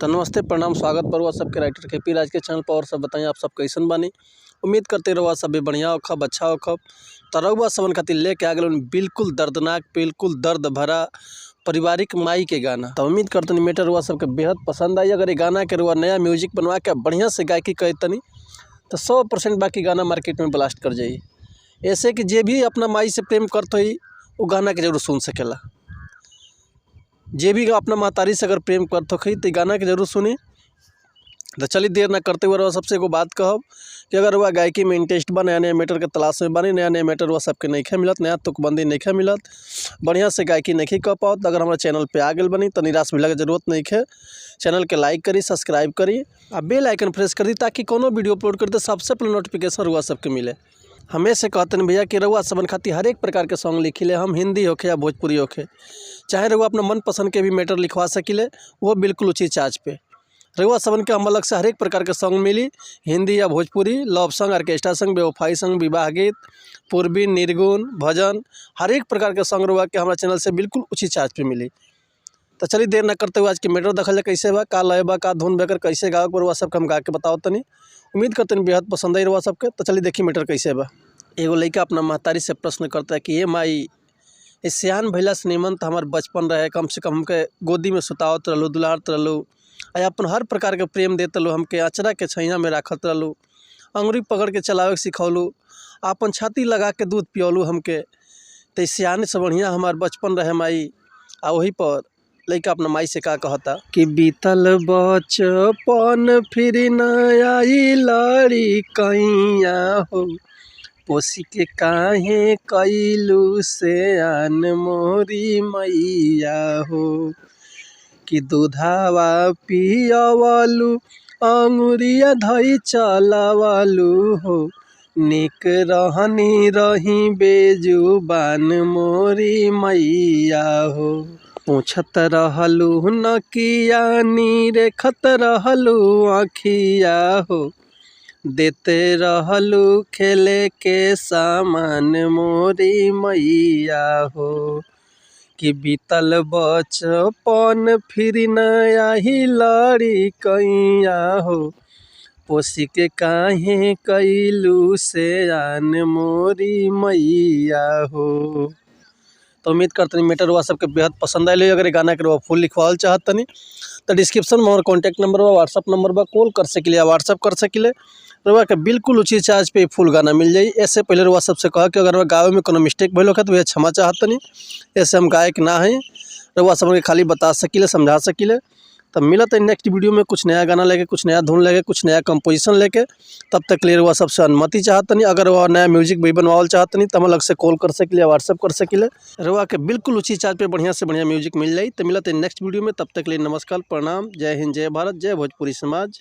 तो नमस्ते, प्रणाम, स्वागत बरुआ सबके राइटर के पी राज के चैनल पर। और सब बताइए, आप सब कैसन बानी? उम्मीद करते रहुआ सब भी बढ़िया होखब, अच्छा होखब। तो रउआ सबन खातिर लेके आ गेलन बिल्कुल दर्दनाक, बिल्कुल दर्द भरा पारिवारिक माई के गाना। तो उम्मीद करतनी मैटर रुआ सबके बेहद पसंद आई। अगर ये गाना के रुआ नया म्यूजिक बनवा के बढ़िया से गायकी करे तनी तो 100% बाकी गाना मार्केट में ब्लास्ट कर जाई। ऐसे कि जे भी अपना माई से प्रेम करत होई वो गाना के जरूर सुन सकेला। जे भी अपना महतारी से अगर प्रेम करत होखी तो गाना के जरूर सुनी। तो चलिए, देर ना करते हुए रउआ सबसे एगो बात कहब कि अगर वह गायकी में इंटरेस्ट बा, नया नया मैटर के तलाश में बानी, नया नया मैटर वह सबके नइखे मिलत, नया तुकबंदी नइखे मिलत, बढ़िया से गायकी नइखे कर पावत, अगर हमारा चैनल पे आ गेल बनी तो निराश भइला के जरूरत नइखे। चैनल के लाइक करी, सब्सक्राइब करी आ बेल आइकन प्रेस कर दी ताकि कोनो वीडियो अपलोड करी तो सबसे पहले नोटिफिकेशन रुआ सबके मिले। हमें से कहतन भैया कि रउआ सबन खातिर हर एक प्रकार के सॉन्ग लिखिले हम, हिंदी होखे या भोजपुरी होखे, चाहे रउआ अपना मनपसंद के भी मैटर लिखवा सकिले, वो बिल्कुल उचित चार्ज पे। रउआ सबन के हम अलग से हर एक प्रकार के सॉन्ग मिली, हिंदी या Bhojpuri, love song, orchestra song, बेवफाई सॉन्ग, विवाह गीत, पूर्वी, निर्गुण, भजन, हर एक प्रकार के सॉन्ग रउआ के हमारा चैनल से बिल्कुल उचित चार्ज पे मिली। तो चलिए, देर न करते हुए आज के मैटर देखल जाए, कैसे बा, का लय बा, का धुन बा, एकर कैसे गावे के बा, रउआ सबके हम गा के बताओ तनी। उम्मीद करतनी बेहद पसंद आई रउआ सबके। तो चलिए, देखी मैटर कैसे बा। एगो लइका अपना महतारी से प्रश्न करता है कि ये माई, ए सियान भइला से निमन त हमार बचपन रहे। कम से कम हमके गोदी में सुतावत रहलू, दुलारत रहलू आ अपन हर प्रकार के प्रेम देत रहलू। हमके अचरा के छैया में राखत रहलू, अंगुरी पकड़ के चलावे के सिखौलू, अपन छाती लगा के दूध पियौलू हमके। तो सियान से बढ़िया हमार बचपन रहे माई। आ वही पर लइका अपना माई से का कहता कि बीतल बचपन फिर न आई लड़िकइया हो, पोसी के काहे कैलू से आन मोरी मैया हो, कि दूधावा पियवलू, अंगुरिया धई चलवलू हो, निक रहनी रही बेजुबान मोरी मैया हो, पूछत रहलू नकिया निरेखत रहलू अखिया हो, देते रहलू खेले के सामान मोरी मैया हो, कि बीतल बचपन फिर न आही लड़िकइया हो, पोसी के काहे कैलू से आन मोरी मैया हो। तो उम्मीद करतनी मैटर रुआ सबके बेहद पसंद आयल। अगर ये गाना के रुआ फुल लिखवाल चाहत तनी तो डिस्क्रिप्शन में हमार कॉन्टैक्ट नंबर बा, व्हाट्सअप नंबर बा। कॉल कर सकिले या व्हाट्सअप कर सकिले। रुआ के बिल्कुल उचित चार्ज पे फुल गाना मिल जाई। ऐसे पहले रुआ सबसे कह कि अगर गावे में कोनो मिस्टेक भइल होखे तो भैया क्षमा चाहत तनी। ऐसे हम गायक ना हई, रुआ सब के खाली बता सकिले, समझा सकिले। तब मिलत है नेक्स्ट वीडियो में कुछ नया गाना लेके, कुछ नया धुन लेके, कुछ नया कंपोजिशन लेके। तब तक के लिए रुआ सबसे अनुमति चाहतनी। अगर वह नया म्यूजिक भी बनवावल चाहतनी तो हम अलग से कॉल कर सकिले या व्हाट्सअप कर सकिले। रुआ के बिल्कुल उचित चार्ज पे बढ़िया से बढ़िया म्यूजिक मिल जाई। तो मिलत है नेक्स्ट वीडियो में, तब तक के लिए नमस्कार, प्रणाम, जय हिंद, जय भारत, जय भोजपुरी समाज।